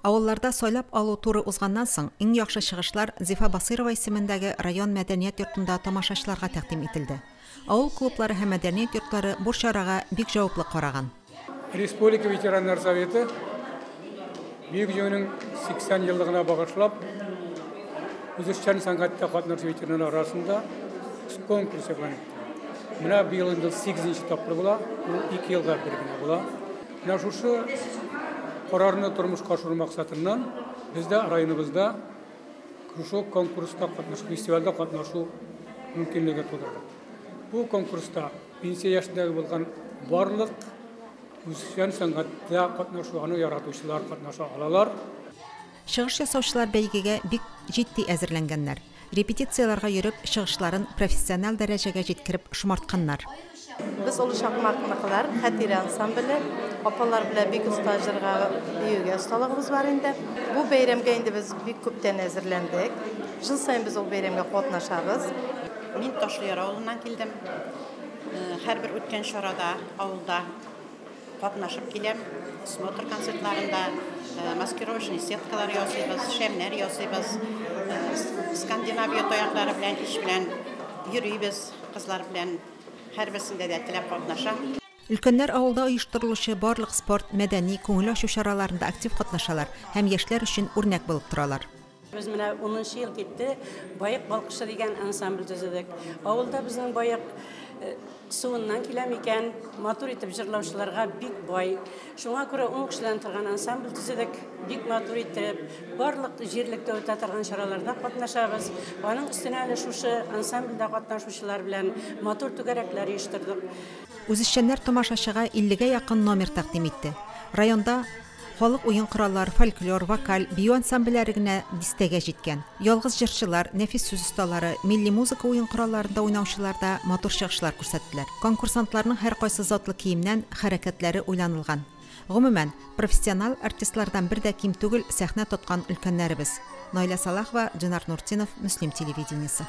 Авылларда сайлап алу туры узганнан соң, иң яхшы чыгышлар Зифа Басыйрова исемендәге район мәдәният йортында тамашачыларга тәкъдим ителде. Авыл клублары һәм мәдәният йортлары бу чарага бик җаваплы караган. Республика ветераннар советы Бөек Җиңүнең 80 еллыгына багышлап, үзешчән сәнгатьтә катнашучы ветераннар арасында конкурс игълан итте. Менә быел инде 8 тапкыр була, ул 2 елга бер генә була. Менә шушы карарны тормышка ашыру максатыннан без дә районыбызда шушы конкурста катнашу, фестивальдә катнашу мөмкинлеге тудырдык. Бу конкурста пенсия яшендәге булган барлык үзешчән сәнгатьтә катнашу, аны яратучылар катнаша алалар. Чыгыш ясаучылар бәйгегә бик җитди әзерләнгәннәр. Репетицияләргә йөреп, чыгышларын профессиональ дәрәҗәгә җиткереп шомартканнар. Без Олы Чакмакныкылар, Хәтирә ансамбле. Апалар белән бик оста җырга, биюгә осталыгыбыз бар инде. Бу бәйрәмгә инде без бик күптән әзерләндек. Жыл саен без ул бәйрәмгә катнашабыз. Мин Ташлыяр авылыннан килдем. Һәрбер үткән чарада авылда катнашып киләм. Смотр концертларында маскировочный сеткалар ясыйбыз, шәмнәр ясыйбыз. Скандинавия таяклары белән кич белән йөрибез кызлар белән. Һәрберсендә дә теләп катнашам. Өлкәннәр авылда оештырылучы барлык спорт, мәдәни, күңел ачу чараларында актив катнашалар һәм яшьләр өчен үрнәк булып торалар. Без менә 10 ел китте, Баек балкышы дигән ансамбль төзедек. Авылда безнең Баек суыннан килә микән, матур итеп җырлаучыларга бик бай. Шуңа күрә 10 кешедән торган ансамбль төзедек, бик матур итеп, барлык җирлектә үтә торган чараларда катнашабыз. Аның өстенә әле шушы ансамбльдә катнашучылар белән матур түгәрәкләр оештырдык. Үзешчәннәр тамашачыга 50гә якын номер тәкъдим итте. Районда халык уен кораллар, фольклор, вокаль, бию ансамбльләре генә дистәгә җиткән. Ялгыз җырчылар, нәфис сүз осталары, милли музыка уен коралларында уйнаучылар да матур чыгышлар күрсәттеләр. Конкурсантларның һәркайсы затлы киемнән, хәрәкәтләре уйланылган. Гомумән, профессионал артистлардан бер дә ким түгел сәхнә тоткан өлкәннәребез. Наилә Салахова, Динар Нуртинов, Мөслим телевидениесе.